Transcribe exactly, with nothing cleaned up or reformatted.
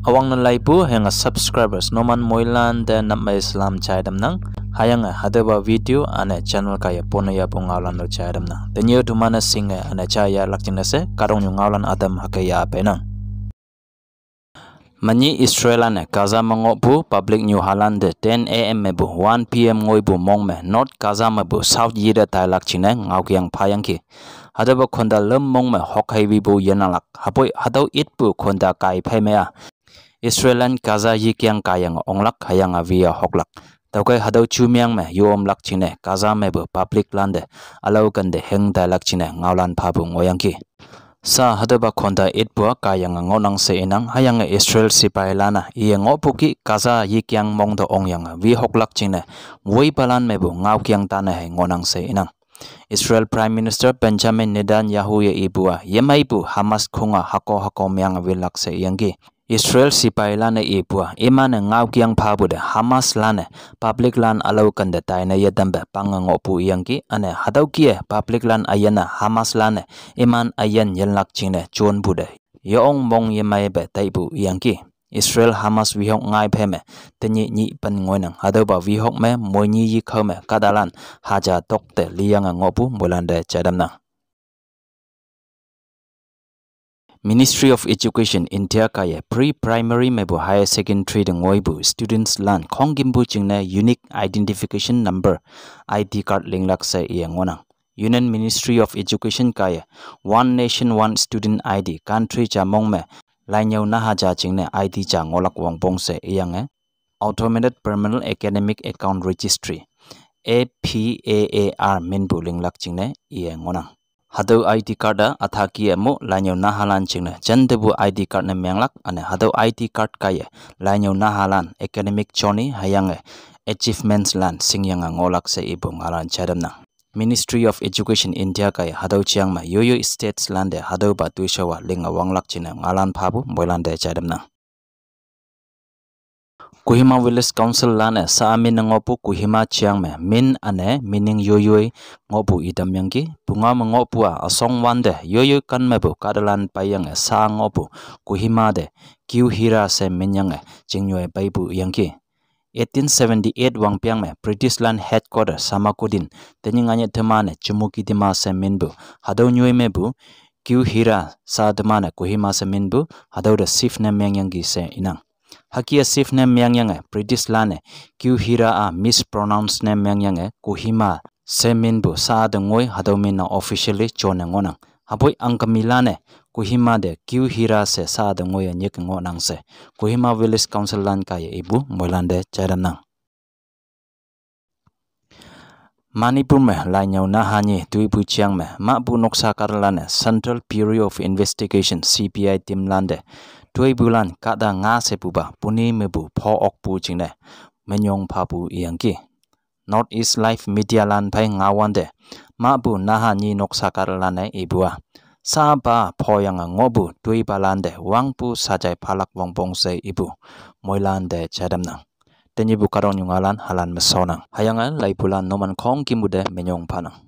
Awang ne laipu hüyange subscribers numan moilan te nap mei salam jai tamnang. Hüyange hatüopa video üne channel kaiye pone yapu ngaolan to jai tamnang. Tenyih teman-e shinge üne jaiya lak jingne she kahtoknyu ngaolan ütam hüke ya peinang. Menyih Israel lan-e Gaza me ngohpu public nyuhalan te ten A M mepu one P M ngoipu mong me North Gaza mepu South yite tailak jingne ngaokeng phayangki. Hatüopa khonta lüm mong me hokhei wipu yenanglak. Hüpoi hatüo itpu khonta kai phei me-a Israel lan Gaza yikeng kaiyange onglak hüyange wi-a hoklak. Tüokhei hatüo jumeang me yomlak jingne Gaza mepu public lan te ülao kente heng tailak jingne ngaolan phapu ngohyangki. Sa hatüopa khonta itpu-a kaiyange ngohnang she inang, hüyange Israel sipailan-a iye ngohpu ki Gaza yikeng mong te ongyange wi hoklak jingne woipalan mepu ngaokeng tane hei ngohnang she inang. Israel Prime Minister Benjamin Netanyahu ye ipu-a yemeipu Hamas khunga hako hako meange wilak she iyangki. Israel sipailan-e ipu-a iman-e ngaokeng phapu te Hamas lan-e public lan ülao kente taine yetampe pange ngohpu iyangki, üne hatüo kih-e public lan üyin-a Hamas lan-e iman üyin yinlak jingne jonpu te yeong mong yemeipe taipu iyangki. Israel Hamas wihok ngai phei me tenyih nyih pen ngoinang, hatüopa wihok me moini yikhao me kahtalan haja tok te liyange ngohpu moilan te jai tamnang. Ministry of Education India kaiye pre-primary mepu higher secondary te ngoipu students lan khongkümpu jingne unique identification number, I D card linglak she iye ngohnang. Union Ministry of Education kaiye One Nation One Student I D country ja mong me lainyüo naha ja jingne I D ja ngohlak wongpong she iyange Automated Permanent Academic Account Registry, A P A A R minpu linglak jingne iye ngohnang. Hatüo I D card-a üthaki-e mo lainyüo nahalan jingne jentepu I D card ne menglak, üne hatüo I D card kaiye lainyüo nahalan academic journey hüyange achievements lan shingyange ngohlak she ipu ngaolan jai tamnang. Ministry of Education India kaiye hatüo jeang me yoiyoi states lan te hatüopa toishao-a linge wanglak jingne ngaolan phapu moilan te jai tamnang. Kohima Village Council lan-e sa-a min ngohpu Kohima jeang me min üne meaning yoiyoi ngohpu itamyangki. Pungao me ngohpu-a üsong wante yoiyoi kan mepu kahtalan peiyange sa ngohpu Kohima te Kiuhira she minyange chingnyoi peipu yangki. Eighteen seventy-eight wangpeng me British lan headquarter Samakudin tenyih nganyih teman-e Chumukedima she minpu hatüo nyoi mepu Kiuhira sa teman-e Kohima she minpu hatüo te shift ne mengyangki she inang. Hüke-a shift ne mengyange British lan-e Kiuhira-a mispronounce ne mengyange Kohima she minpu sa te ngoi hatüo min-a officially jonne ngohnang. Hüpoi Angami lan-e Kohima te Kiuhira she sa te ngoiye nyik ngohnang she Kohima Village Council lan kaiye ipu moilan te jai tamnang. Manipur me lainyüo naha nyi toipu jeang me mahpu noksa kahtalan-e Central Bureau of Investigation, C B I team lan te toipulan kahta nga shepupa puni mepu pho okpu jingne minyong phapu iyangki. North East Live Media lan phei ngaowante mahpu naha nyi noksa kahtalan-e ipu-a sapa phoyange ngohpu toipalan te wangpu sajai phalak wongpong she ipu moilan te jai tamnang. Tenyihpu kahtoknyu ngaolan halan me shonnang. Hüyange laipulan numan khongkümpu te minyong phanang.